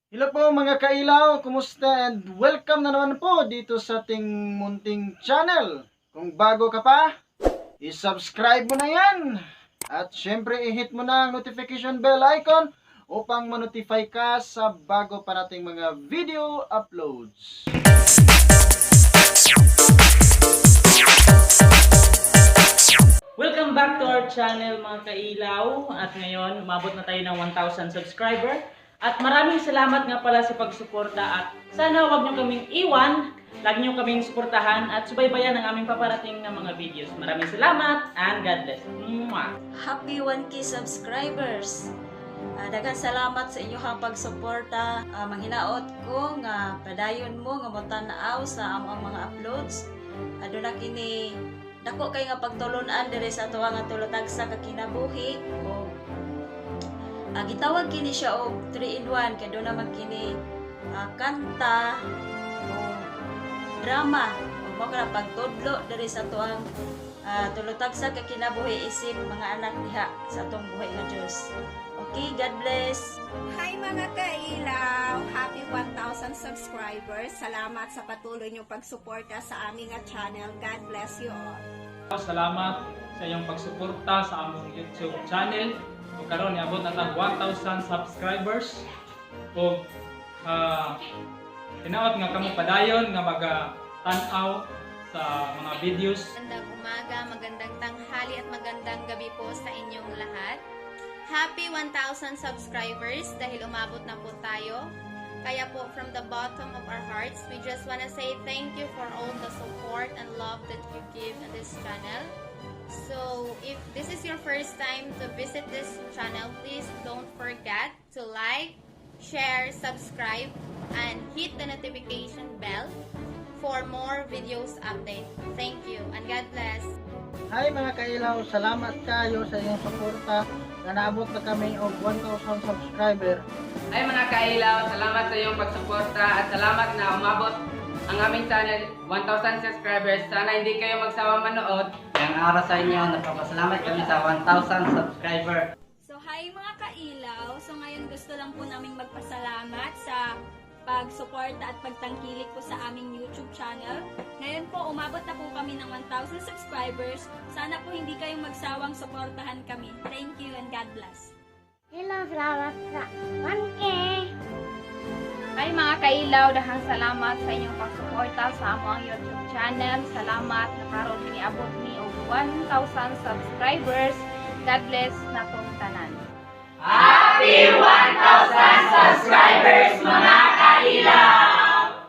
Hello po, mga kailaw, kumusta and welcome na naman po dito sa ating munting channel. Kung bago ka pa, i-subscribe mo na yan. At syempre, i-hit mo na ang notification bell icon upang ma-notify ka sa bago pa nating mga video uploads. Welcome back to our channel, mga kailaw, at ngayon umabot na tayo ng 1,000 subscriber. At maraming salamat nga pala sa pagsuporta at sana huwag niyo kaming iwan, lagi niyo kaming suportahan at subaybayan ang aming paparating na mga videos. Maraming salamat and God bless. Mwah! Happy 1K subscribers! Daghan salamat sa inyong pagsuporta. Manghinaot ko nga padayon mo nga motan-aw sa among mga uploads. Aduna kini dako kay nga pagtulon-an diri sa atuwa nga tulotagsa ka kinabuhi o gitawag kini siya og 3 in 1 kay doon naman kini kanta o drama o mao kana pagtudlo diri sa atuang tulotagsa ka kinabuhi isip mga anak diha sa atong buhay nga Dios. Okay, God bless. Hi, mga kailaw! Happy 1,000 subscribers! Salamat sa patuloy niyong pagsuporta sa aming channel. God bless you all. Salamat sa iyong pagsuporta sa among YouTube channel. Ug karon niabot na tag 1,000 subscribers. Ug hinaot nga kamo padayon nga maga tan-aw sa mga videos. Magandang umaga, magandang tanghali at magandang gabi po sa inyong lahat. Happy 1,000 subscribers dahil umabot na po tayo. Kaya po, from the bottom of our hearts, we just wanna say thank you for all the support and love that you give in this channel. So, if this is your first time to visit this channel, please don't forget to like, share, subscribe, and hit the notification bell for more videos update. Thank you and God bless. Hi, mga kailaw, salamat kayo sa inyong suporta na naabot na kami og 1,000 subscriber. Ay, mga kailaw, salamat sa iyong pagsuporta at salamat na umabot ang aming channel 1,000 subscribers. Sana hindi kayo magsawa manood. Ngayong araw sa inyo, nagpapasalamat kami sa 1,000 subscriber. So, hi, mga kailaw! So, ngayon gusto lang po naming magpasalamat sa pagsuporta at pagtangkilik po sa aming YouTube channel. Ngayon po, umabot na po kami ng 1,000 subscribers. Sana po hindi kayo magsawang suportahan kami. Thank you and God bless. Hello, salamat sa 1K. Hi, mga kailaw, daghang salamat sa inyong pagsuporta sa among YouTube channel. Salamat na karon niabot mi og 1,000 subscribers. God bless natong tanan. Happy 1,000 subscribers!